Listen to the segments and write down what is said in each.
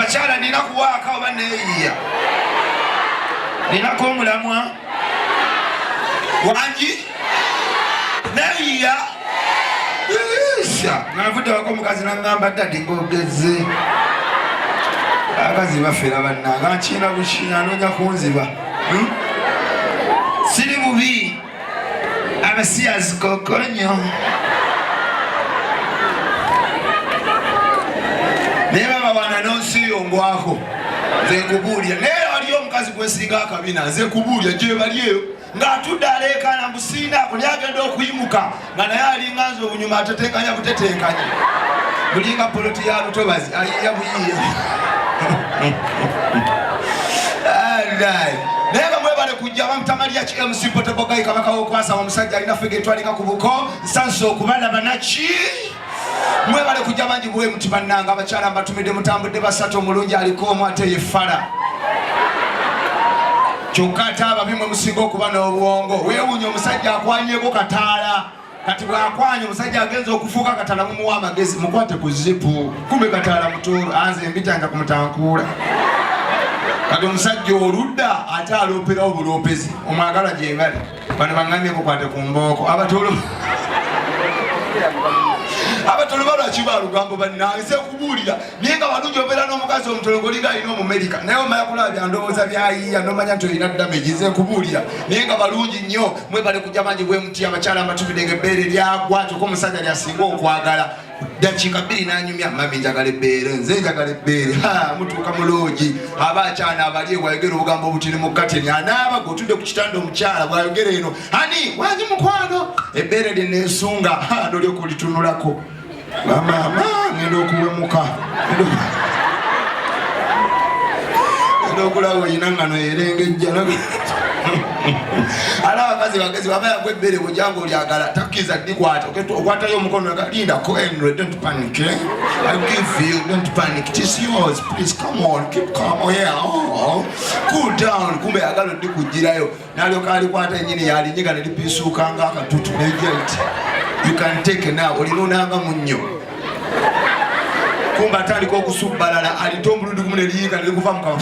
Bakyala, nina kuwaaka oba neeyiya? Ninako omulamwa wangi, neeyiya. Isha, navudde wako, omukazi nangamba, "Daddy, ng'ogeze." Abakazi bafera bannanga, nkiina bukiina, anoonya kunziba. Siri bubi, abasiyazi kokonyo, naye babawana nonsiyongwako. Nze nkubuulira, naye waliyo omukazi gwensinga akabina. Nze nkubuulira, gye bali eyo ng'atudde aleekaana mbu siinaako, naye agenda okuyimuka nga naye alinga nze, obunyuma atetenkanya butetenkanya, bulinga poloti ya lutobazi, ayiya buyiiya. Naye nga mwebale kujja. Bamutamalya ki MC Potable Guy, kabaka w'okwasama, omusajja alina ffe getwalika ku buko. Nsansa okubalaba naki. Mwebale kujja bangi bwe muti bannanga. Abakyala mbatumidde, mutambudde basatu, omulungi aliko omu, ate ye fala. Kyokka ate ababi mwe musinga okuba n'obwongo. Weewuunya omusajja akwanyeko kataala. Kati bw'akwanya, omusajja agenza okufuuka kataala, mumuwa amagezi, mukwate ku zipu, kumbe kataala mutoolo. Anze mbitanga kumutankuula. Kati omusajja oludda ate alooperawo buloopezi, omwagala gye bali bano baŋŋambye mukwate ku mbooko. Abatolo, abatolo balwaki balugambo bannange? Sekubuulira, naye nga balungi. Obeera n'omukazi omutolo ngolinga alina Omumerika, naye omala kulaba byandowooza byayiiya nomanya nti olina damage. Nze nkubuulira, naye nga balungi nnyo. Mwebale kujja bangi bwe muti. Abakyala mbatumidde nga ebbeere lyagwa, kyokka omusajja lyasinga okwagala. Dakiika 2 nanyumya, "Mummy, njagala ebbeere, nze njagala ebbeere." Mutuuka mu loogi, aba akyana abali bwayogera obugambo obutiri mu kateni, anaaba gweotudde ku kitanda. Omukyala bwayogera eno, "Honey, wangi mukwano, ebbeere lye neesunga." Nolyoka olitunulako, mama, ngenda okuwemuka, ngenda okulaba oyina ngano erengejja. Ala abakazi bagezi, baba yagwa ebbeere, bwojanga olyagala takkiriza ddikwata. Okwatayo omukono, "Lindako Henry, don't panic, eh? I give you, don't panic, it is yours, please, come on, keep calm, oh yeah, oh, cool down." Kumbe yagala oddikugirayo, nalyoka alikwata enyini, yalinyiga neripisuuka nga akatutu, nejja nti, "You can take now." Olinunanga munnyo, kumbe atandika okusubbalala, alite omulundi gumu neriyiika nerikuva mukamwa.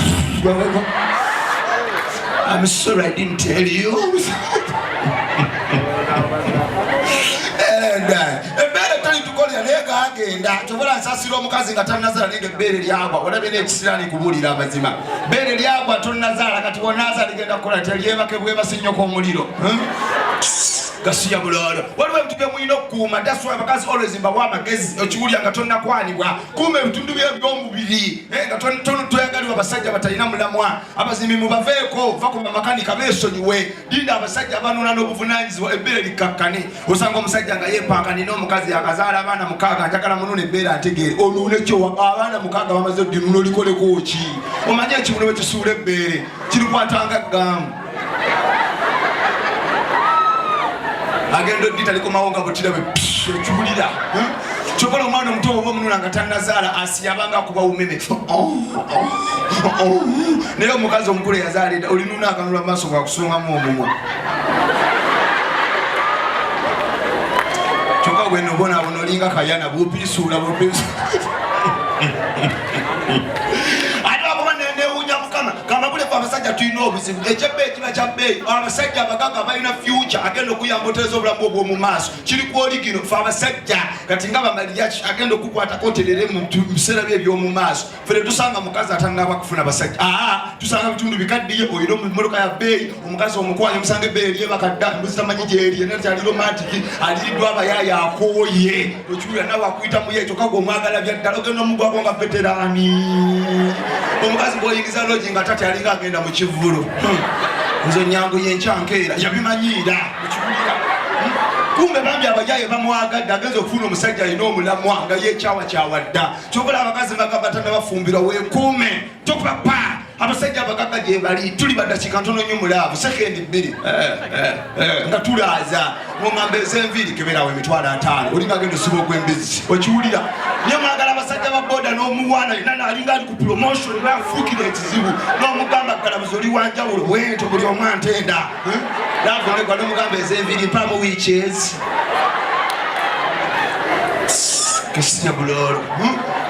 "I'm sorry I didn't tell you." Ebbeere talitukolera, naye gagenda kyobola. Nsasira omukazi nga tannazaala, naye nga ebbeere lyagwa. Olabye n'ekisiraani, kubuulira amazima, bbeere lyagwa tonnazaala. Kati wonazaala ligenda kukola teryebake bwebasi nnyoko omuliro. Gasiya buloolo. Waliwo ebintu bye mulina okukuuma. That's why abakazi always mbawa amagezi. Okiwulya nga tonnakwanibwa, kuuma ebitundu bye ebyomubiri, nga toyagalibwa basajja batalina mulamwa. Abazimbi mubaveeko, va ku bamakanika, beesonyiwe. Linda abasajja abanuna n'obuvunanyizibwa, ebbeere likkakkane. Osanga omusajja nga yeepanka, "Nina omukazi akazaala abaana 6, njagala mununa ebbeere antegeere." Onuune kyo? Abaana 6 bamaze oddinuna, olikoleko ki? Omanye ekibuno bwe kisuula ebbeere, kirikwatanga gaamu. Agenda oddi talikomawo nga butira bwe ekiwulira. Kyokola omwana omuto oba omunula nga tannazaala, asiyabanga akuba umeme. Naye omukazi omukulu eyazaala edda, olinuna akanula mu maaso bwakusongamu omumwa. Kyokka gweno obonaabona, olinga kayana bwopisuula bwopisuula. Ate wakuba nenewuunya Mukama kamabuleko, abasajja tulina obuzibu. Ekyebbeeyi kiba kya bbeeyi. Abasajja abagaga balina future, agenda okuyamba otereza obulamu obw'omu maaso, kiri ku oligino. Fe abasajja kati nga bamaliyaki, agenda okukwatako oterere mu biseera bye eby'omu maaso. Ffe tetusanga mukazi atannaba kufuna basajja. Aa, tusanga bitundu bikaddiye, olina emotoka ya bbeeyi, omukazi omukwayo omusanga ebbeere lyebakadda, embuzi tamanyi gyeri, yena kyali romantic, aliriddwa abayaaya, akooye. Okiwulira nawe akuyita muye, kyokka gwe omwagala bya ddala, ogenda omugwako nga veteran. Omukazi bw'oyingiza loogi nga tati alinga agenda mu kivvulu. Nze nyangu yenkyankeera yabimanyiira. Okiwulira, kumbe bambi abayaye bamwagadde, agenza okufuna omusajja alina omulamwa nga yekyawakyawa dda. Kyokola abakazi bagamba tanabafumbirwa, weekuume, tokuba pa abasajja abagagga gye bali. Tuli badakika ntono nnyo mu love, sekendi 2, nga tulaaza. Ngamba ez'enviiri keberawo 50,000, olinga agenda osiba ogw'embizi. Okiwulira, naye mwagala abasajja ba boda n'omuwaana yena naalinga ali ku promotion, bafuukira ekizibu n'omugamba galabuzi oli wanjawulo wento, buli omu antenda love negwa, n'omugamba ez'enviiri mpamu wiikyezi kesinya buloolo.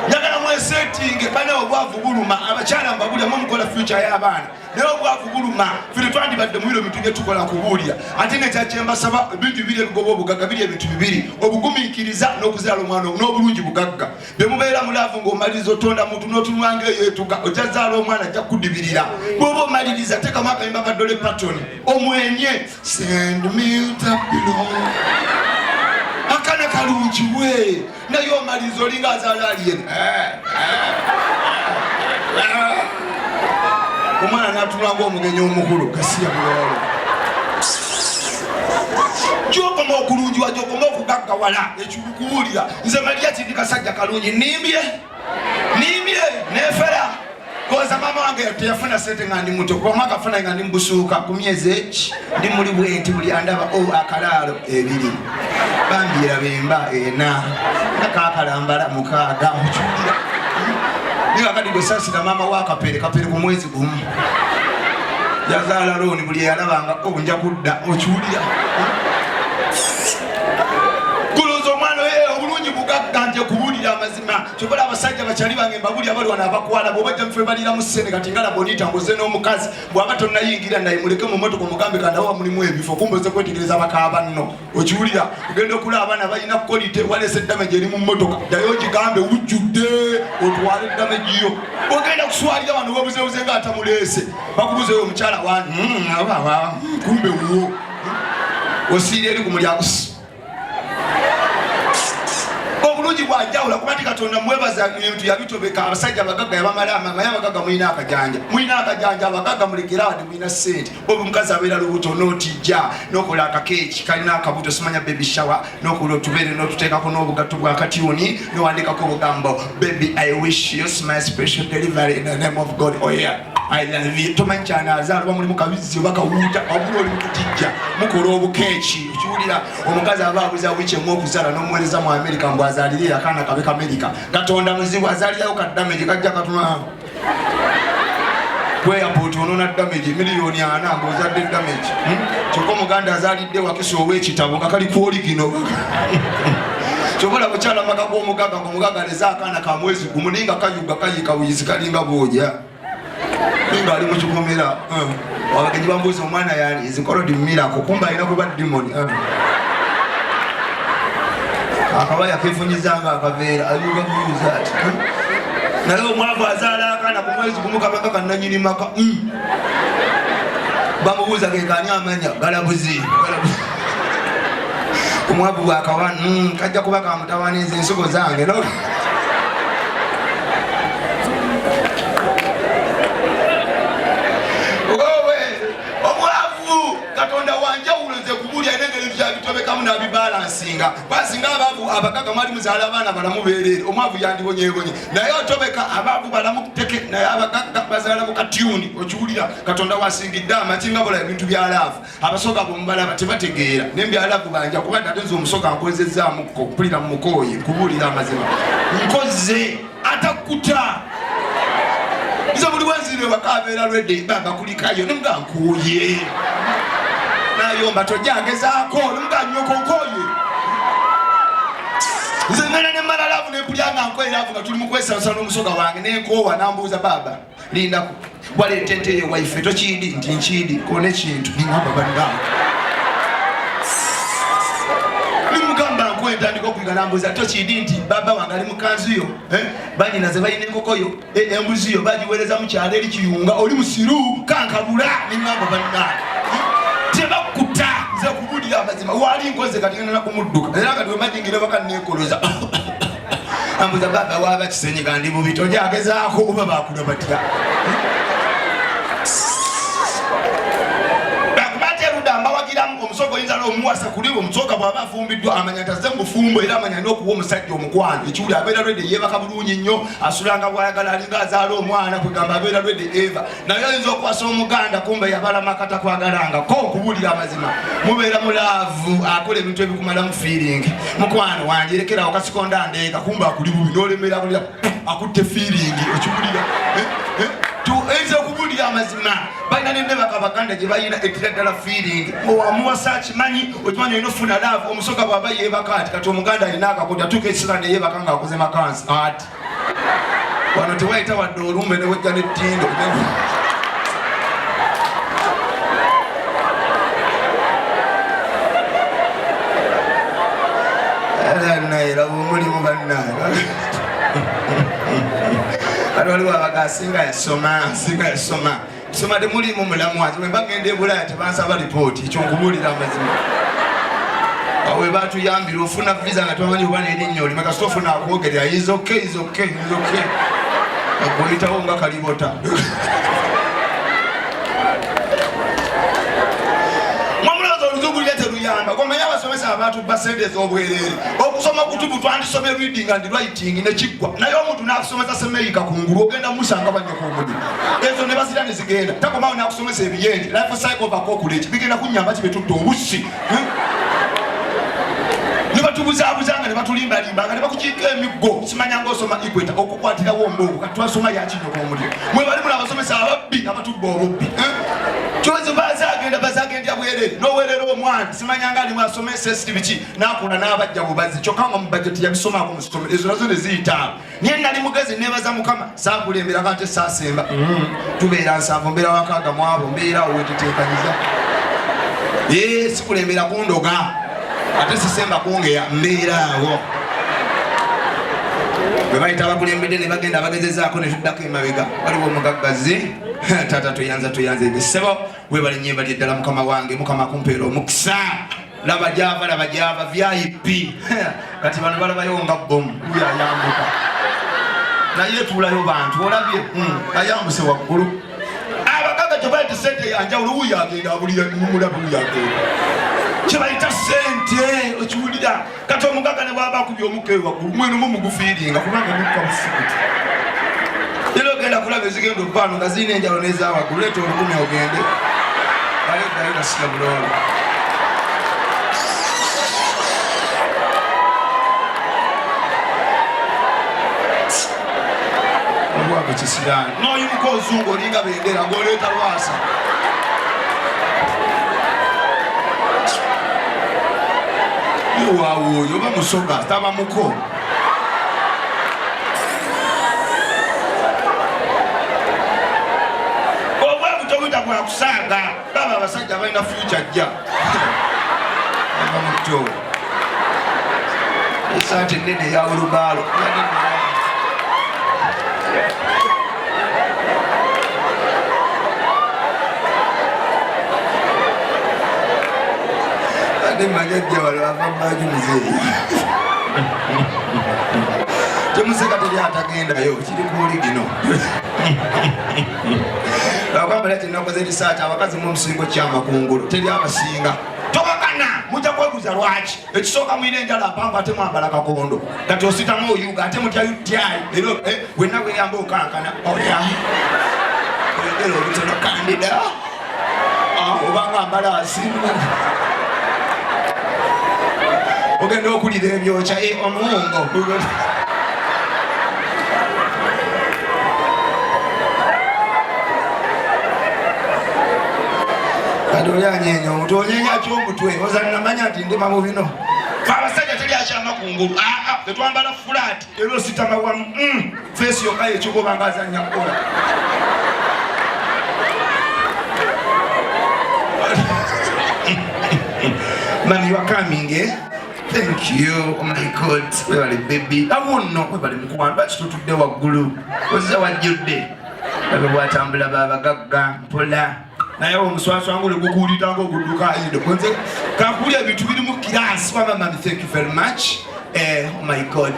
Njagala mwesetinge. Muinvestinge bana, obwavu buluma. Abakyala mbabulya mu mukola future y'abaana, naye obwavu buluma. Ffe twandibadde mu biro bintu bye tukola kubuulira. Ate nekyakyembasaba, ebintu bibiri ebigoba obugagga biri ebintu bibiri: obugumiikiriza n'okuzaala omwana, n'obulungi bugagga. Bwe mubeera mu love ng'omaliriza otonda muntu n'otunula nga eyo etuga, ojja zaala omwana ajja kukudibirira. Bw'oba omaliriza, teekamu akayimba ka Dolly Parton omwenye, "Send me the pillow", akana kalungi we, naye omaliriza olinga azaala alien. Omwana n'atunula ng'omugenyi omukulu gasiya bulolo. Gyokoma okulungiwa, gyokoma okugaggawala. Ekikubuulira nze Maria kindi kasajja kalungi. Nimbye nimbye nefera koza mama wange teyafuna sente nga ndi muto, kuba mwaka afuna nga ndi mubusuuka ku myezi eki ndi muli bwenti. Buli andaba o akalaalo ebiri bambiira bemba ena nga kakalambala mukaaga okiwulira. Naye kakati gwe saasira maama wa kapere kapere ku mwezi gumu yazaala looni, buli eyalabanga o nja kudda okiwulira. Gulooza omwana oyo obulungi bugagga. Nje kubuulira amazima, kyokola abasajja bakyali bange mbabuli abali wano abakwala, bwobajja mufe baliramu ssente. Kati nga Labonita ngoze n'omukazi, bw'aba tonnayingira naye muleke mu motoka, omugambe kandawa mulimu ebifo, kumbe oze kwetegereza bakaaba nno okiwulira. Ogenda okulaba abaana balina quality, walese damage eri mu mmotoka, ddayo ogigambe wujjudde otwale damage yo. Ogenda kuswalira wano webuzebuze nga atamuleese, bakubuze oyo omukyala wani kumbe wuwo osiira eri ku mulyango. Obulungi bwanjawula kuba nti Katonda mwebaza ebintu yabitobeka. Abasajja abagagga yabamala amama. Ye abagagga mulina akajanja, mulina akajanja abagagga, mulekerawo nti mulina sente. Oba omukazi abeera lubuto notijja nokola akakeeki kalina akabuto, simanya baby shower, nokola otubeere notuteekako n'obugatto bwa katyuni, nowandikako obugambo, "Baby, I wish you my special delivery in the name of God, oh yeah, I love you." Tomanyi kyanazaala oba mulimu kabizzi oba kawuuta, wabula oli mukutijja mukola obukeeki okiwulira. Omukazi aba abuza wiiki emu okuzaala, n'omuweereza mu Amerika mbw azaalire akaana kabe kamerika. Katonda muzibu, azaalirayo ka damage kajja katuna ku airport, onona damage miliyoni 40 ng'ozadde damage. Kyokka omuganda azaalidde Wakiso ow'ekitabo nga kali ku original. Kyobola bukyala maka g'omugagga ngaomugagga aleze akaana ka mwezi gumu, naye nga kayuga kayiika buyizi kalinga bwoja nga ali mu kikomera. Abagenyi bambuuza omwana yani is called miracle, kumba alina kuba demon. Akabaya kefunyizanga akaveera ayuga buyuza ati. Naye omwavu azaala akaana ku mwezi gumu kabaka kananyini maka. Bamubuuza kekani amanya galabuzi. Omwavu bwakawa kajja kuba kamutawaniza ensigo zange no. Owe omwavu Katonda wanjawulo. Nze kubulya nengeri byabitobekamu nabibalansinga basinga abaavu. Abagaga mwali muzaala abaana balamu bereere, omwavu yandibonyebonye, naye otobeka abaavu balamu teke, naye abagagga bazaala bukatyuni okiwulira. Katonda wasingidde amaki nga bola ebintu bya love. Abasoga bwemubalaba tebategeera nembya love banja kuba ate nze omusoga nkozezaamuko mpulira mumukooye. Nkubuulira amazima, nkoze atakuta nze buli wenzire waka abeera lwedde baba kulikayo nemuga nkuuye nayomba tojja agezaako nemuga nyoko nkoye. Nze ngenda nemala love nempulya nga nkoye love nga tuli mukwesansa n'omusoga wange nenkoowa, nambuuza, "Baba, lindako, waleeta ente ye waife tokindi?" Nti nkindi kona ekintu. Ningamba bannange, nimugamba nkoye, ntandika okuyiga, nambuuza, "Tokindi nti baba wange ali mu kanzu yo, eh? Banyinaze balina enkoko yo, embuzi yo bagiweereza mu kyalo eri Kiyunga, oli musiru kankabula." Niŋamba bannange tebakuta. Nze kubulira amazima wali nkoze kati ngenda nakumudduka era kati wemajingira baka nekoloza ambuza, "Baba waba Kisenyi kandi bubi tojagezaako oba bakula batya?" Bakuba ate erudda mbawagiramu omusoga oyinza n'omuwasa kuli omusoga bw'aba afumbiddwa amanya nti azze mu bufumbo, era amanya n'okuwa omusajja omukwano ekiwuli abeera lwedde yeebaka bulungi nnyo, asulanga bwayagala, alinga azaala omwana, kwegamba abeera lwedde eva. Naye oyinza okuwasa omuganda kumbe yabalama akatakwagalanga ko. Nkubuulira amazima, mubeera mu love, akola ebintu ebikumalamu feeling, "Mukwano wange rekerawo kasikonda ndeeka," kumbe akuli bubi n'olemera kulira akutte feeling okiwulira. Eyinza okubuulira amazima balina nendebaka abaganda gye balina etira ddala feeling owamuwasa akimanyi okimanyi olina ofuna love. Omusoga bw'aba yeebaka ati kati omuganda alina akakodo atuuka ekisera neyebaka ng'akoze makansi ati. Wano tewayita wadde olumbe ne wejja n'ettindo. Era omulimu bannange. Kati waliwo abaga asinga yasoma, asinga yasoma. Kusoma temulimu mulamwa. Bwe mba ngenda e Bulaaya tebansaba lipooti, ekyo nkubuulira amazima. Awo we batuyambira ofuna visa nga tomanyi oba n'erinnya olima kasita ofuna akwogerera is okay, is okay, is okay. Aguyitawo nga kalibota. Mwamulowooza oluzungu lulya teruyamba. Omanyi abasomesa abatubba ssente ez'obwereere. Okusoma okutubu twandisomye reading and writing ne kiggwa. Naye omuntu n'akusomesa semeyika kungulu ogenda musanga banyoko omulimu. Ezo ne bazira ne zigenda. Takomawo n'akusomesa ebiyenje. Life cycle of a cockroach. Bigenda kunnyamba ki betutta obussi. Ne batubuzaabuza nga ne batulimbalimba nga ne bakukiika emiggo. Simanya ng'osoma equator okukwatirawo ombooko. Kati twasoma yakinyoko omuliro. Mwe bali muli abasomesa ababbi abatubba obubbi. Kyozi bazaagenda bazaagenda bwerere. N'owerera omwana simanya nga alimu asoma SST biki n'akula n'abajja bubazi. Kyokka nga mu bajeti yabisomako mu ssomero. Ezo nazo ne ziyita. Naye nali mugezi neebaza Mukama saakulemberako ate saasemba. Tubeera nsanvu mbeera wakaaga mu abo mbeera awo weteteekanyiza. Sikulembera kundoga ate sisemba kungeya mbeera awo. Bwe bayita abakulembedde ne bagenda bagezezaako ne tuddako emabega. Waliwo omugaggazi taata tuyanza tuyanza ebisebo webale nnyo ebali eddala mukama wange mukama akumpeera omukisa. Laba gyava laba gyava VIP kati bano balabayo nga bomu uyo ayambuka naye etuulayo bantu olabye ayambuse waggulu. Abagagga kye bayita ssente yanjawulo wuyo agenda abulira mumulabe wuyo agenda kye bayita ssente okiwulira. Kati omugagga ne bw'aba akubye omukka eyo waggulu mweno mu mugufiiringa kubanga mukka busukuti. Era ogenda kulaba ezigenda okuvaano nga zirina enjalo n'eza waggulu leeta olukumi ogende naye ddayo gasiya buloolo. Obwavu kisiraani n'oyimuka ozungu olinga bendera ng'oleeta lwasa. Waawo oyo oba musoga taba muko. Obwavu tobuyita bwa kusaaga. Baba abasajja balina future jja. Ava muto. Esaati ennene eya olubaalo. Ate mmanyi ajja wano ava mmanju muzeeyi. Temuseka teri atagendayo kiri ku oligino. Lwakwambala kye nakoze research abakazi mu musingo kyamakungulu teri abasinga. Tobakana mujja kwebuuza lwaki. Ekisooka mulina enjala mpanvu ate mwambala kakondo. Kati ositamu oyuga ate mutya UTI. Era wenna weyamba okankana. Oya. Oyogera olutono kandida. Obanga mbalaasi. Ogenda okulira ebyokya omuwungo. Kati oli anyeenya omutwe, onyeenya ki omutwe? Oza namanya nti ndima mu bino. Ffe abasajja teri akyama ku ngulu. Ffe twambala fulaati era ositama wamu. Feesi yokka yekigoba nga azannya kukola. Man, you are coming, eh? Thank you. Oh my God. Webale baby. Awo nno webale mukwano. Lwaki tutudde waggulu? Ozza wajjudde. Babe bwatambula babagagga mpola. Naye omuswaswa ngule gukuwulira ng'ogudduka ayindo. Nze kankuwulira ebintu biri mu kiraasi. Wama mami, thank you very much. Oh my God.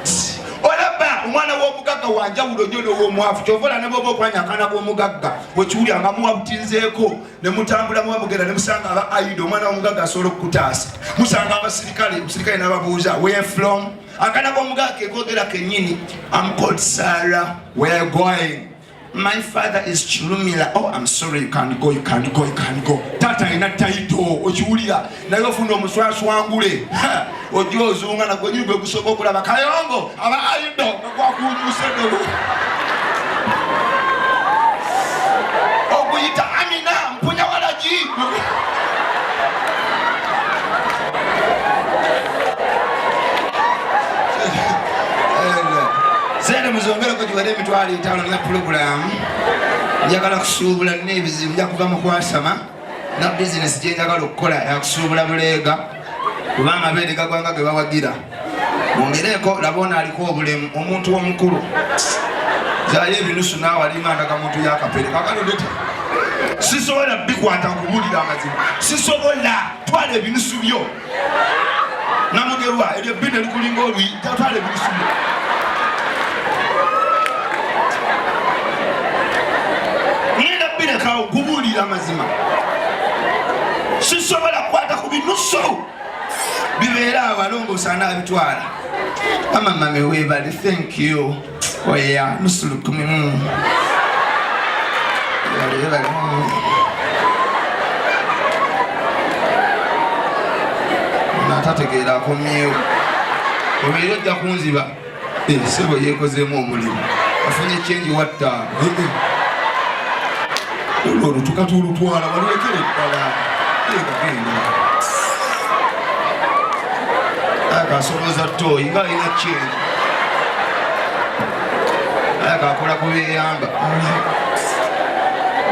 Olaba omwana w'omugagga wa njawulo nnyo n'ow'omwavu. Ky'ova olaba ne bw'oba okwanya akaana k'omugagga, wekiwulira nga muwabutinzeeko ne mutambula muba mugenda ne musanga aba ayido. Omwana w'omugagga asobola okukutaasa. Musanga abasirikale, omusirikale n'ababuuza where from. Akaana k'omugagga kekoogera kennyini. I'm called Sarah. Where are you going? My father is Chilumila. Oh, I'm sorry, you can't go, you can't go, you can't go. Tata alina title, okiwulira. Naye ofuna omuswaswangule. Ha, ojja ozunga nagwe nyini gwe gusooka okulaba. Kayongo, aba ayido, nga gwakuwunyusa eddogo. Oguyita Amina, mpunya walagi. Sente muzongereko giwere emitwalo. 50,000 nina pulogulaamu, njagala kusuubula, nina ebizibu, nja kuva mu kwasama na bizinesi gye njagala okukola yakusuubula buleega, kuba amabeere gagwanga ge bawagira. Mwongereeko, laba ono aliko obulemu, omuntu omukulu zayo ebinusu naawe alima ndaga muntu yakapere kakano deta sisobola bikwata nkubuulira amazima, sisobola. Twala ebinusu byo Namugerwa, eryo bbi nelikulinga oluyi, twala ebinusu byo. Ngenda birekawo, nkubuulira amazima, sisobola kukwata ku binusu bibeera awo, alongoosa anaabitwala. Mama mame webale, thank you. Oya nusu 10,000. Webale, webale. Natategeera akomyewo, obeera ojja kunziba. Sebo yeekozeemu omulimu, afunye kyenji wattaano. Olwo olutuka tulutwala walulekere ddala. Genda genda. Akasolooza ttooyi nga alina kyenji, akakola ku beyamba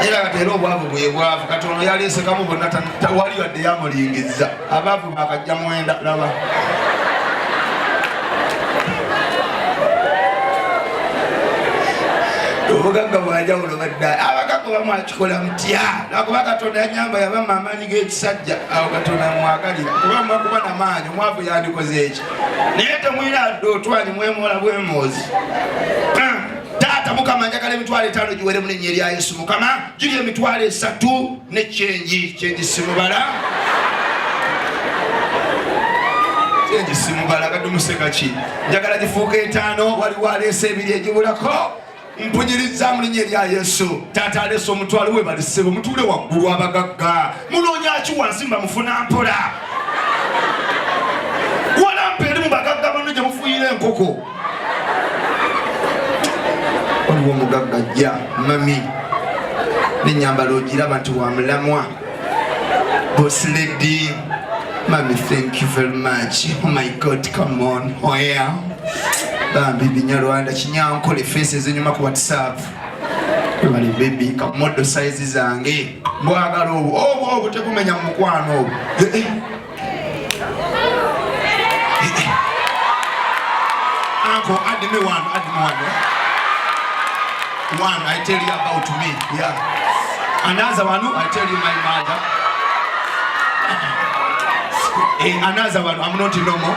era kati era obwavu bwe bwavu. Kati ono yaleesekamu bonna, tewali wadde yamulingizza. Abaavu bakajja mwenda, laba obugagga bwanjawulo badda. Abagagga bamwakikola mutya? Lwakuba Katonda yanyamba, yabamma amaanyi g'ekisajja. Awo Katonda mwagalira, kuba mwakuba namaanyi. Omwavu yandikoze eki? Naye temwina adde otwanyi, mwemola bwemoozi. Taata Mukama, njagala 50,000 giwere mu linnya erya Yesu. Mukama, giri 30,000 ne kyenji. Kyenji simubala, kyenji simubala. Kaddumuseka ki? Njagala gifuuka 50. Waliwo aleese 2 egibulako, mpunyiriza mu linnya erya Yesu. Taata aleese 1,000, we balisebo mutuule waggulu. Abagagga munoonya ki wansi? Mba mufuna mpola walampa eri mu bagagga banno gye mufuuyira enkoko. Waliwo omugagga ajja, mami, nenyambala ogiraba nti wa mulamwa. Boss lady, mami, thank you very much. Oh my God, come on. Oh yeah, bambi binyarwanda kinyankole face ezinyuma ku WhatsApp. Webale baby, ka model size zange mbwagala obwo obwo obwo tekumenya mu mukwano obwo. Eh, eh. Eh, eh. Uncle, add me one, add me one. One, I tell you about me. Yeah. Another one, I tell you my mother. Another one, I'm not normal.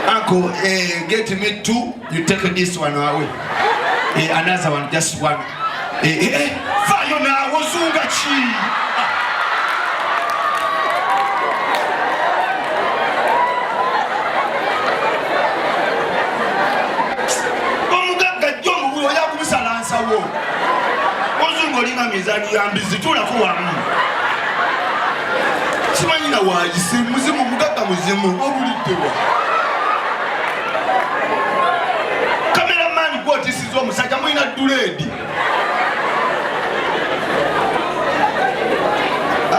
Uncle, get me two, you take this one away. Another one, just one. Fayo naawe ozunga ki? Omugagga jjo omubuyi oya kumusala nsawo. Ozunga olinga mizaani ya mbizi, tuulako wamu. Simanyi na waayise, muzimu, mugagga muzimu, obuliddewa. Cameraman gwotisiza omusajja, mulina dread.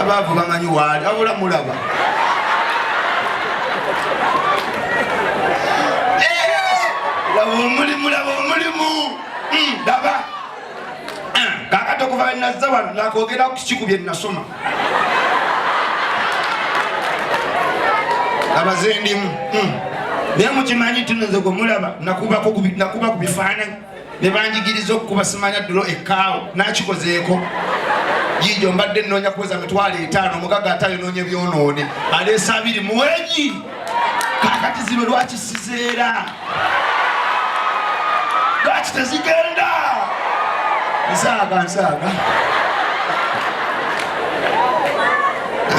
Abaavu bamanyi waali, abula mulaba. Laba omulimu, laba omulimu. Laba. Kakati okuva nazza wano nakwogera ku kiku bye nasoma. Laba ze ndimu. Naye mukimanyi nti nze gwe mulaba nakuba ku bifaananyi ne banjigiriza okukuba simanya ddulo ekkaawo nakikozeeko. Giijo mbadde nnoonya kuweza 50,000, omugagga ate ayonoonya ebyonoone aleese 20 muweegi. Kaakati zino lwaki sizeera? Lwaki tezigenda? Nsaaga, nsaaga,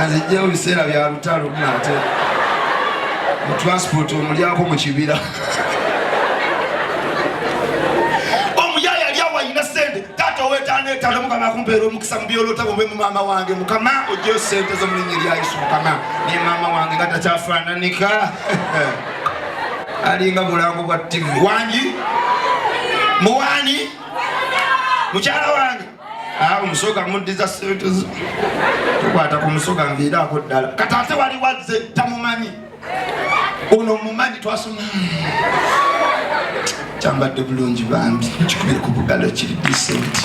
nzijjewo biseera bya lutalo nate mu transport omulyako mu kibira. Omuyaya ali awo alina sente. Taata ow'etaano etaano, Mukama akumpeera omukisa mu byolota bube mu maama wange. Mukama, ojjeyo sente zo mu linnya erya Yesu. Mukama, ne maama wange nga takyafaananika, alinga bulango bwa TV. Wangi muwaani mukyala wange omusoga muddiza sente zo, tukwata ku musoga nviiraako ddala. Kati ate wali wazze tamumanyi. Ono mumanyi twasoma. Kyambadde bulungi bambi, nkikubire ku bugalo kiri decent.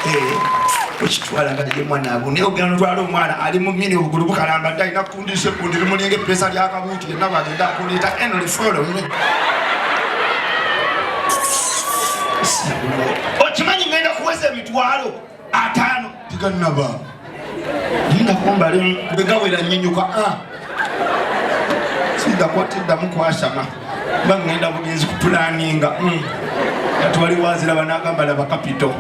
Eh, okitwala nga ye mwana abo naye ogenda notwala omwana ali mu mini obugulu bukalambadde alina kundisa ekundi limulinga eppeesa lyakabuuti yenna bwagenda akuleeta eno lifollow me. Okimanyi ngenda kuweza 500,000 tigannaba linda kumbale bwegawera nyinyuka ah. Sindakwatiddamu kwasama mba ngenda bugenzi kupulaninga hmm. Kati wali waziraba nagamba laba kapito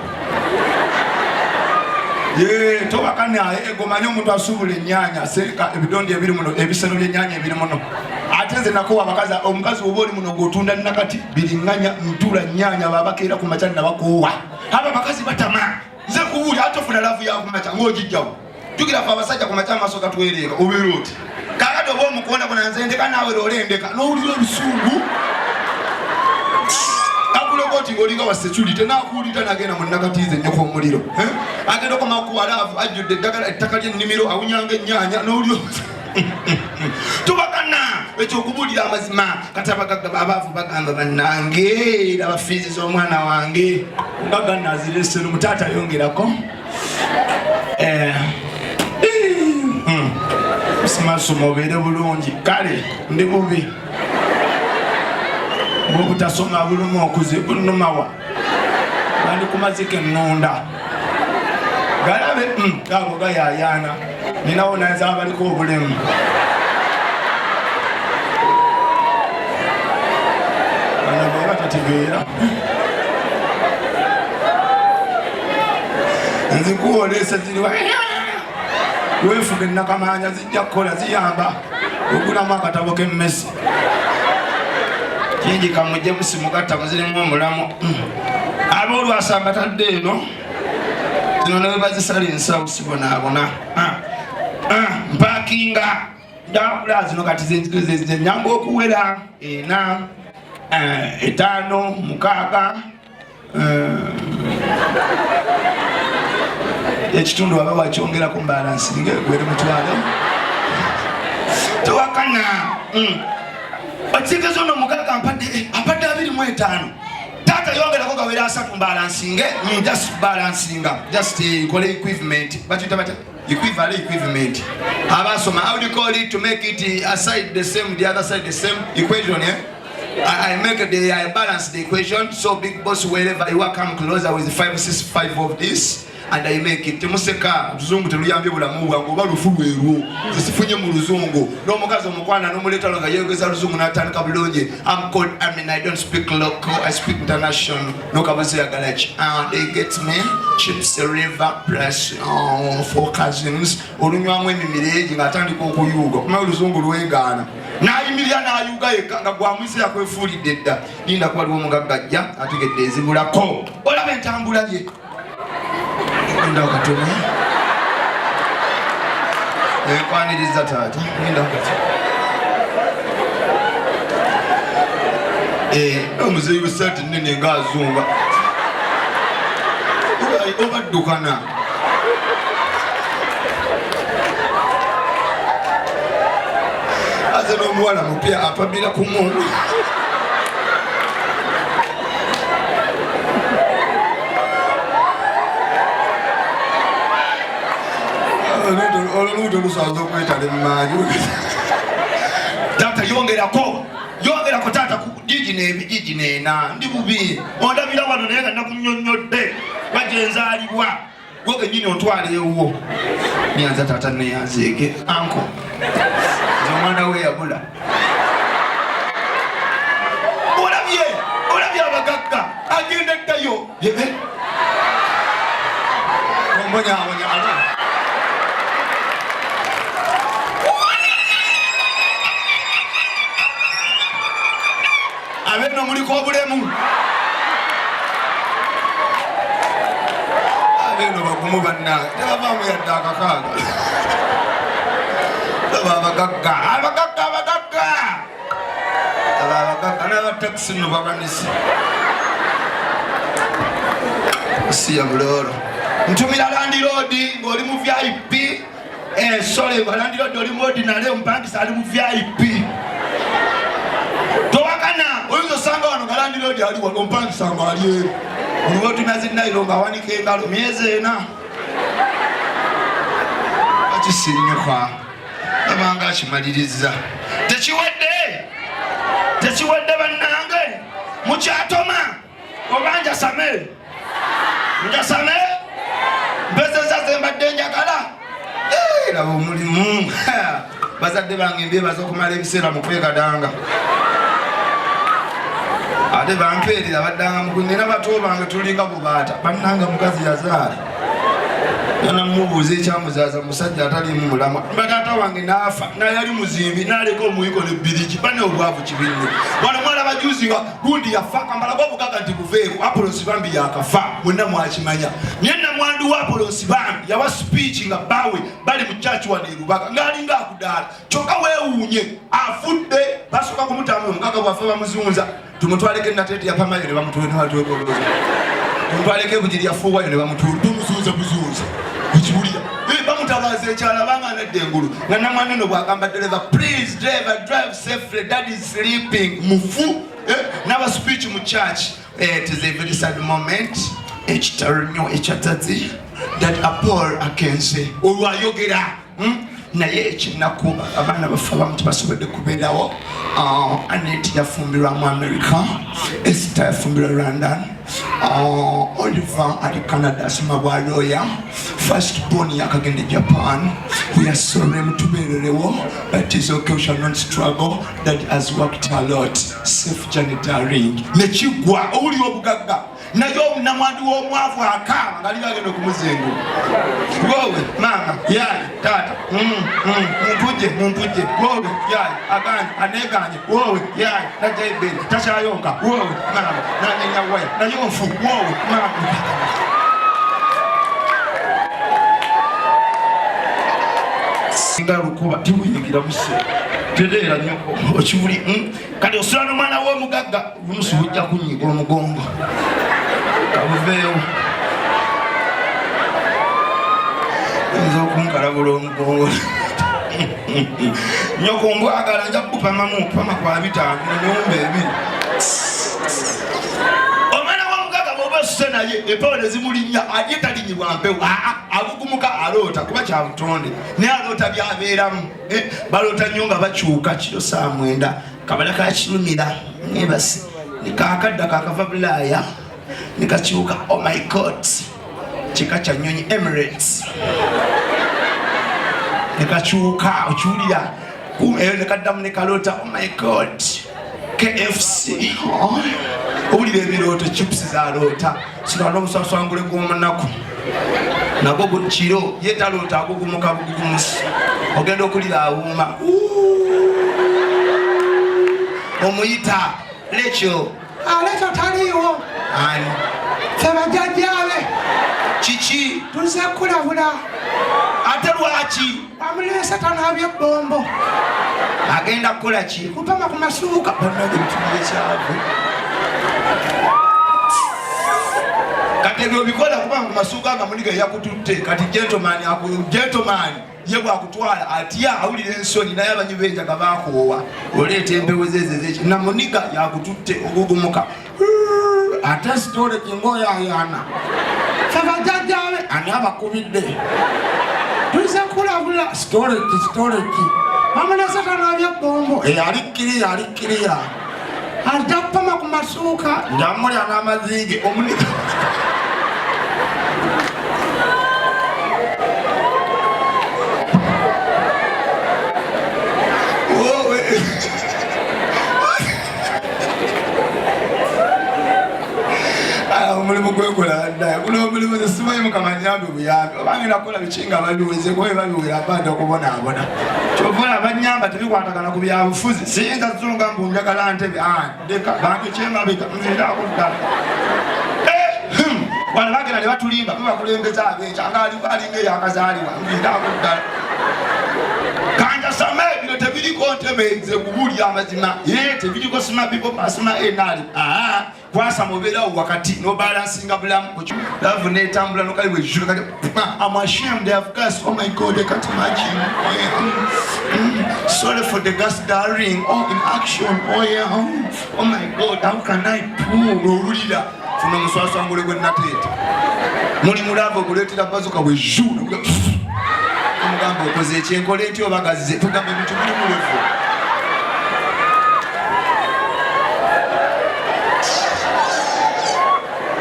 tobakana egomanye omuntu asuubula ennyanya sereka ebidondi ebiri muno ebisero by'ennyanya ebiri muno ate nze nakowa abakazi omukazi woba oli muno ng'otunda nakati biriŋŋanya ntula nnyanya babakeera ku makya nabakoowa abo abakazi batama nze kubuulira ate ofuna laavu yakumakya ng'ogijjawo jukira fe abasajja ku makya amaaso gatwereeka obeera oti kakati oba omukonda bona nze ndeka naawe loole ndeka n'owulira olusungu akuloga oti ng'olinga wa security nakuwulira nagenda mu nakatiiza ennyoko omuliro agenda okoma kuwa laavu ajjudde eddagala ettaka ly'ennimiro awunyanga ennyaanya n'owulira tubagana ekyokubuulira amazima kati abagagga abaavu bagamba bannange laba fiizi z'omwana wange ngaga nazireese lumu taata yongerako eh, simasoma obeere bulungi kale ndi bubi bwobutasoma bulumu okuzibu numawa bandi kumazika ennunda galabe hmm, ago gayayaana ninawo naza abaliko obulemu bano baba tategeera nzikuwoleesa ziriwa weefuga ennakamanya zijja kukola ziyamba ogulamu akatabo k'emmese kingi kamujje musimugatta muzirimu omulamu aboolwasamba tadde eno zino ne bwebazisala ensawo sibonaabona ah, ah, mpakinga ndakula zino kati zenyamba okuwera ena eh, etaano mukaaga eh, ekitundu waba wakyongerako mbalansinga egwere mutwalo tewakana mm. okitegeeza ono omugaga ampadde 25 taata yongerako gawera 30 mbalansinge mm, just balansinga just eh, nkole equipment bakiyita batya equivalent equipment abasoma how do you call it to make it eh, aside the same the other side the same equation eh? I make the I balance the equation so big boss wherever you are come closer with 5 6 5 of this and I make it temuseka luzungu teluyambye bulamu bwange oba lufu lwerwo zisifunye mu luzungu n'omukazi omukwana n'omuleeta nga yeyogeza luzungu n'atandika bulungi I'm called I mean I don't speak local I speak international nokabuzi yagala ki ah, they get me chips river plus oh, four cousins olunywamu emimiro egi ng'atandika okuyuuga kumanya oluzungu lwegaana n'ayimirira n'ayuuga yekka nga gwamwise yakwefuulidde dda linda kuba waliwo omugagga ajja ategedde ezibulako olaba entambula ye Linda katono. Nkwaniriza taata. Linda katono. Eh, omuzeeyi w'essaati nnene ng'azunga. Oba ddukana. Aze n'omuwala mupya apamira ku muntu. Olwo lubuto lusaza okwetala emaanyi. Taata yongerako yongerako taata gigi nebigigi nena ndi bubi ondabira wano naye nga nakunyonnyodde bagenzaalibwa gwe kenyini ontwala ewuwo nyanza taata neyanzeege anko nze omwana we yabula olabye olabye abagagga agenda ddayo ombonyabonya ala abeno muliko obulemu abeno bagumu bannange tebavaamu yadde akakaaga aba abagagga abagagga abagagga aba abagagga n'abatakisi no babanise si ya buloolo ntumira landiroodi ng'oli mu vip Eh, sorry, walandirodde oli mu ordinary omupangisa ali mu vip. Landlord ali wano, omupangisa nga ali eri. Olwotumya zinayiro ng'awanika engalo myezi 4. Akisinyuka abanga akimaliriza. Tekiwedde, tekiwedde bannange, mukyatoma oba njasame, njasame mpezeza ze mbadde njagala. Laba omulimu. Bazadde bange mbyebaza okumala ebiseera mu kwegadanga, ate bampeerera baddanga mukunena. Bato bange tulinga bubaata bannanga. Mukazi yazaala yanamubuuza ekyamuzaaza musajja ataliimu mulamwa. Bataata wange n'afa naye ali muzimbi n'aleka omuyiko ne bbirigi. Bane obwavu kibi nnyo. Wano mwalaba juzi nga gundi yafa kambalaga obugaga nti buveeko. Apollo Nsibambi yakafa, mwenna mwakimanya. Naye namwandu wa Apollo Nsibambi yawa speech nga bawe bali mu church wano e Lubaga, ng'alinga akudaala. Kyokka weewuunye afudde basooka kumutambula. Omugaga bwaffe bamuzunza, tumutwaleko enateete yapamayo ne bamutwekoloza, tumutwaleko ebugiri yafuuwayo ne bamutula, bamuzunza buzunza. Ekiwulira bamutabaza ekyalo abanga nadda engulu nga namwana eno bwagamba dereva, "Please driver, drive safely, dad is sleeping." Mufu. Naba speech mu church. It is a very sad moment, ekitalo nnyo ekyatazi that Apol akenze olwayogera. Naye ekinaku abaana baffe abamu tebasobodde kubeerawo. Anet yafumbirwa mu America, Esther yafumbirwa London, Oliver ali Canada asoma bwa lawyer, first born yakagenda Japan. We are sorry, mutubeererewo, but is okay, we shall not struggle, that has worked a lot. Safe journey darling. Nekigwa. Owulira obugagga, naye namwandu w'omwavu akaaba nga linga agenda okumuzengula. Wowe maama yaye taata, mumpujje mumpujje, wowe yaye aganye aneganye, wowe yaye najja ebberi takyayonka, wowe maama nanyenya waya naye nfu, wowe maama. Singa lukuba tibuyingira buse tereera nyoko okiwuli. Kati osula n'omwana w'omugagga, bunusu bujja kunyiga omugongo kabuveewo, oyinza okunkalabula omugongo. Nyoko mbwagala nja kupamamu pama kwa 5 nemyumba 2. Omwana w'omugagga bw'oba osuse naye empewo ne zimulinnya, ate talinyibwa mpewo. Aa, agugumuka, aloota kuba kya butonde, naye aloota byabeeramu. Baloota nnyo nga bakyuka kiro saa 9, kabala kakirumira nebase nikakadda kakava Bulaaya nikakyuka. Oh my God, kika kya nnyonyi Emirates nekakyuka. Okiwulira eyo nekaddamu nekaloota, oh my God, KFC. Oh, owulira ebirooto chips zaloota sirala omusaswangule gw'omunaku nagwo kiro ye taloota, agugumuka bugugumusi. Ogenda okulira awuuma, omuyita lekyo. Alekyo taliiwo. Ani? Ffe bajjajjaabe. Kiki? Tuzze kulabula. Ate lwaki? Amuleese tanaabye ebbombo. Agenda kukola ki? Kupama ku masuuka. Bannange, bituli ekyavu. Kati ebyo bikola kubanga ku masuuka nga muniga yakututte. Kati gentleman, gentleman ye bwakutwala atya awulira ensonyi, naye abanyi benjaga bakoowa oleeta empewo zezezeki. Namuniga yakututte ogugumuka. Ate sitole kingaoyayana. Ffe bajjajjaabe. Ani abakubidde? Tuzze kulabula. Sitoleki sitoleki amuleese tanaabye ebbombo. Ali kiriya, ali kiriya, ajja kupama ku masuuka. Njamulya n'amaziige omuniga. Wowe. Ah, omulimu gwekola dda guno omulimu nze simanyi. Mukama nyambe buyambi oba ngenda kukola biki nga babiweze, kuba babiwera mbanda okubonaabona. Kyova olaba banyamba tebikwatagana ku byabufuzi. Siyinza zunga mbu njagala ntebe. Ah, ndeka bantu kyemabega nziraako ddala. Wano bagenda ne batulimba babakulembeza abeekya nga alinga eyakazaalibwa. Nziraako ddala kanjasame bino tebi. Tebiriko ntebe, nze kubuulira amazima. Ye tebiriko sima people pasima enali. Aha, kwasama obeerawo wakati nobalansinga bulamu. Love netambula nokali wejjula kati I'm ashamed I have gas. Oh my God, I can't imagine. Oh yeah. Sorry for the gas darling. Oh, in action. Oh yeah. Oh, oh my God, how can I pull? Owulira funa omuswaswangule gwe nateeta muli mulava okuleetera bazuka bwejjula omugamba okoze ekyenkola enti obagazze tugamba ebintu biri mulevu.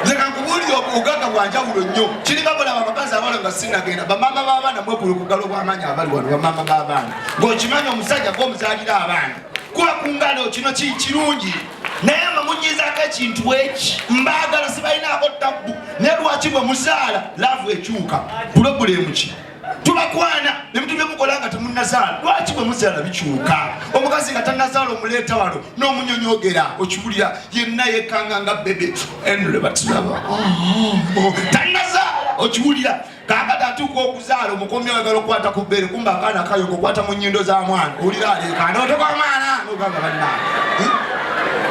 Nze kankubuulire, obugagga bwa njawulo nnyo. Kiringa bulaba abakazi abalo nga sinagenda bamaama b'abaana mwekulu kugalo bw'amaanyi abali wano. Bamaama b'abaana, ng'okimanyi omusajja gw'omuzaalira abaana kuba ku ngalo kino kirungi, naye nga munyizaako ekintu eki mbaagala sibalinaako tabbu, naye lwaki bwe muzaala love ekyuka? Problem ki? Tubakwana ebintu byemukola nga temunazaala. Lwaki bwe muzaala bikyuka? Omukazi nga tanazaala omuleeta wano n'omunyonyogera, okiwulira yenna yekanga nga bebe enule batulaba tanazaala, okiwulira. Kakati atuuka okuzaala, omukomi oyagala okukwata ku bbeere, kumba akaana kayoka okwata mu nnyindo za mwana, owulira aleekaana otoka mwana nogamba bannange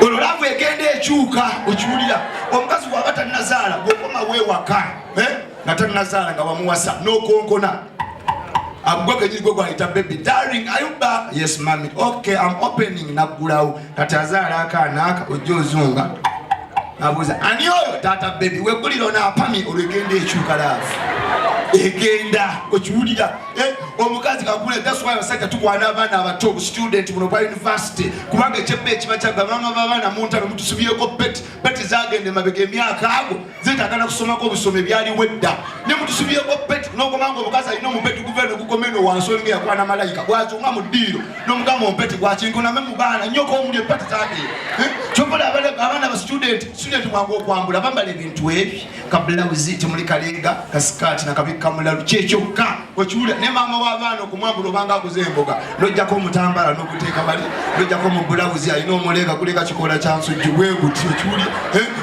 olwo love egenda ekyuka, okiwulira. Omukazi bw'aba tannazaala, bw'okoma weewaka nga tannazaala, nga wamuwasa n'okonkona, agwe kenyini gwe gwayita baby darling, are you back? Yes mummy. Okay, I'm opening. Naggulawo. Kati azaala akaana aka ojja ozunga, abuuza ani oyo? Taata baby weggulira onaapamye. Olwo egenda ekyuka, love egenda, okiwulira. Omukazi kakule, that's why abasajja tukwana abaana abato, student buno bwa university, kubanga ekyebbe ekiba kyagga. Maama b'abaana muntano mutusubyeko peti peti zagenda emabega, emyaka ago zetagana kusomako obusomi ebyaliwo edda, ne mutusubyeko peti n'okomanga omukazi alina omupeti guva eno gukoma eno wansi, olinga yakwana malayika bwazunga mu ddiiro n'omugamba omupeti gwakinkuname mu baana nnyoko omuli epeti zagenda. Kyokola abaana ba student, student mwangu okwambula, bambala ebintu ebi kabulawuzi temuli kalenga kasikaati nakabikka mulalu kyekyokka, okiwulira. Ne maama w'abaana okumwambula obanga aguze emboga, nojjako omutambala n'oguteeka bali, nojjako mu bulawuzi alina omulenga gulinga kikoola kya nsujju bwe guti, okiwulira.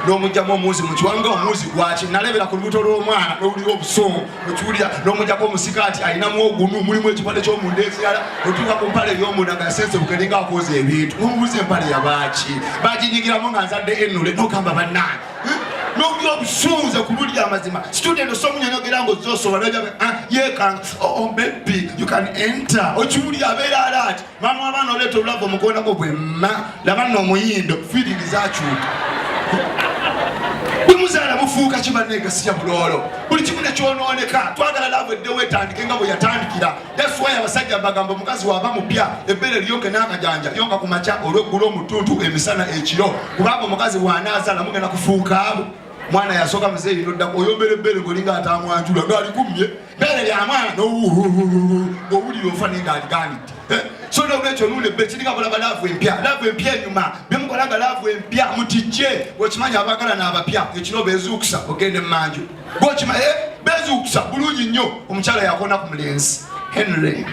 N'omugjamu omuuzi mu kiwanga, omuuzi gwaki nalebera ku lubuto lw'omwana, n'owulira obusungu, okiwulira. N'omuggyako omusikaati alinamu ogunu mulimu ekipale ky'omunda ekirala, otuuka ku mpale ey'omunda nga yasensebuka eringa akooza ebintu, n'omubuuza empale yabaaki baginyigiramu nga nzadde enule, n'ogamba bannange n'owulira obusunze kubulya amazima. Student osomunyonyogera nga ozosobola yekanga, oh baby, you can enter, okiwulira abeera alert. Maama w'abaana oleeta olulava omukonako bwemma laba nno omuyindo, feeling zakyuka. Bwe muzaala mufuuka kibanegasiya buloolo, buli kimu nekyonooneka. Twagala love eddewo etandike nga bwe yatandikira. That's why abasajja bagamba omukazi waba mupya, ebbeere lyonke n'akajanja, yonka ku makya, olweggulo, omutuntu, emisana, ekiro, kubanga omukazi bw'anaazaala mugenda kufuuka abo. Mwana yasooka, muzeeyi noddako, oyombera ebbeere ng'olinga atamwanjula ng'alikumye bbeere lya mwana ng'owulira ofa naye ng'aliganidde. So nolwekyo nuuna ebbe kiringa bulaba love empya, love empya enyuma byemukola nga love empya mutijje. Okimanyi abaagala n'abapya ekiro bezuukusa ogenda emmanju, gwokima bezuukusa bulungi nnyo. Omukyala yakona ku mulenzi, Henry,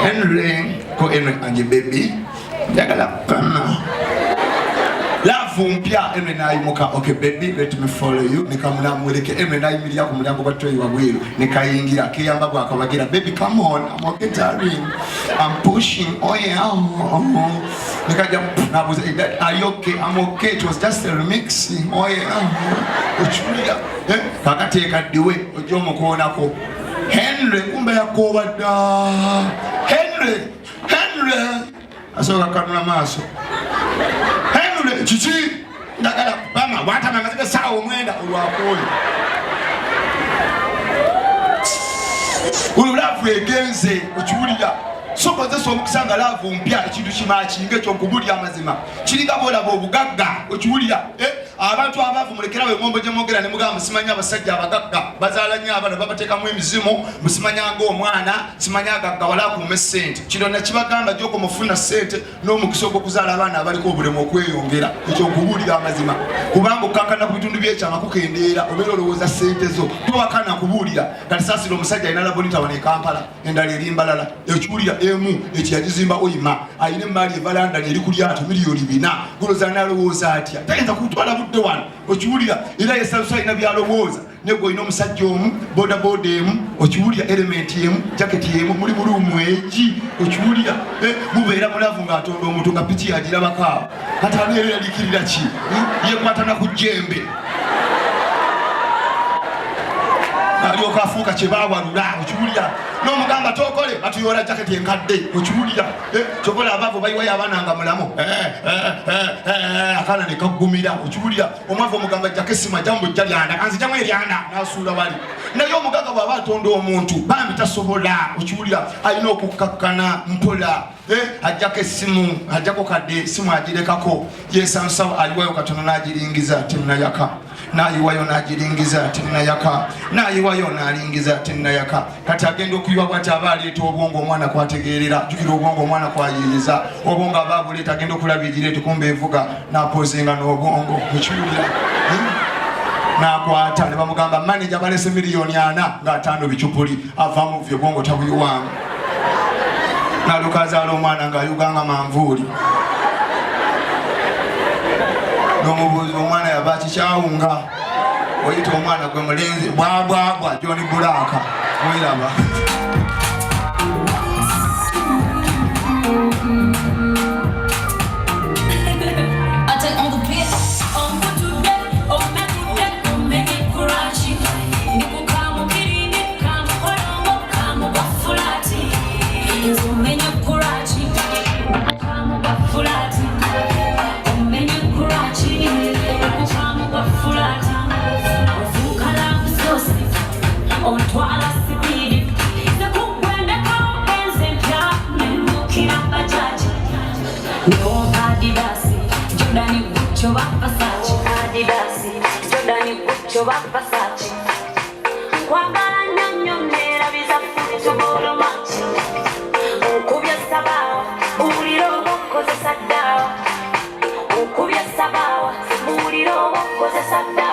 Henry ko Henry anje baby njagala kukama. Love mpya. Henry nayimuka, okay baby, let me follow you. Nekamunamwereke. Henry nayimirira ku mulyango gwa toyi wabweru, nekayingira keyamba bwakabagira, baby come on, I'm okay darling, I'm pushing, oh yeah, oh. Nekaja nabuuza, hey, dad, are you okay? I'm okay, it was just a remix, oh yeah, okiwulira. Kakati ekaddiwe ojja omukoonako Henry, kumbe yakooba dda. Henry, Henry asooka kanula maaso. Henry kiki? Ndagala bama watama amaziga saawa 9 olwakooyo. Olwo love egenze, okiwulira. So kozesa omukisa nga love mpya, ekintu kimakinga ekyo nkubulya amazima kiringa bwolaba obugagga, okiwulira. Abantu abaavu mulekerawo engombo gye mwogera ne mugamba musimanya abasajja abagagga bazaala nnyo abaana babateekamu emizimu, musimanya ng'omwana simanya agaggawala akuume ssente. Kino nakibagamba, gyokoma ofuna ssente n'omukisa ogw'okuzaala abaana abaliko obulemu okweyongera. Ekyo nkubuulira amazima, kubanga okukkakkana ku bitundu by'ekyama kukendeera, obeera olowooza ssente zo towakana kubuulira. Kati saasira omusajja alina labonita wano e Kampala, endala eri mbalala, ekiwulira emu ekyo yagizimba oyima alina emaali eva London eri ku lyato 4 million, guloza nalowooza atya? Tayinza kutwala. atudde wano okiwulira era yesalusa alina byalowooza naye gwe olina omusajja omu bodaboda emu okiwulira elementi emu jaketi emu muli muluumu egi okiwulira eh, mubeera mulavu ng'atonda omuntu nga piki yagirabako awo kati ani ereralikirira ki hmm? yekwatana ku jjembe alyoka afuuka kyebawalula okiwulira n'omugamba tokole batuyoola jaketi enkadde okiwulira eh, kyokola abaavu bayiwayo abaana nga mulamu eh, akaana nekaggumira okiwulira omwavu omugamba jjako esimu ajjamu bujja lyanda kanzijamu eryanda nasuula wali naye omugaga bwaba atonda omuntu bambi tasobola okiwulira alina okukkakkana mpola eh, ajjako essimu ajjako kadde esimu agirekako yesansawo ayiwayo katono n'agiringiza tenayaka nayiwayo nagiringiza tenayaka nayiwayo nalingiza tenayaka kati agenda okuyiwa bwati aba aleeta obwongo omwana kwategeerera jukira obwongo omwana kwayiyiza obwongo aba abuleeta agenda okulaba egireeta kumba evuga napozinga n'obwongo okiwulira hmm? nakwata ne bamugamba maneja balese miliyoni ana ng'ataano bicupuli avamu vyo obwongo tabuyiwamu naluka azaala omwana ng'ayuganga manvuuli nomubuuzi omwana yava kikyawunga oyita omwana gwe mulenzi bwabwabwa John Bulaka mweraba. Ukubye sabawa, muliro oba okozesa dda.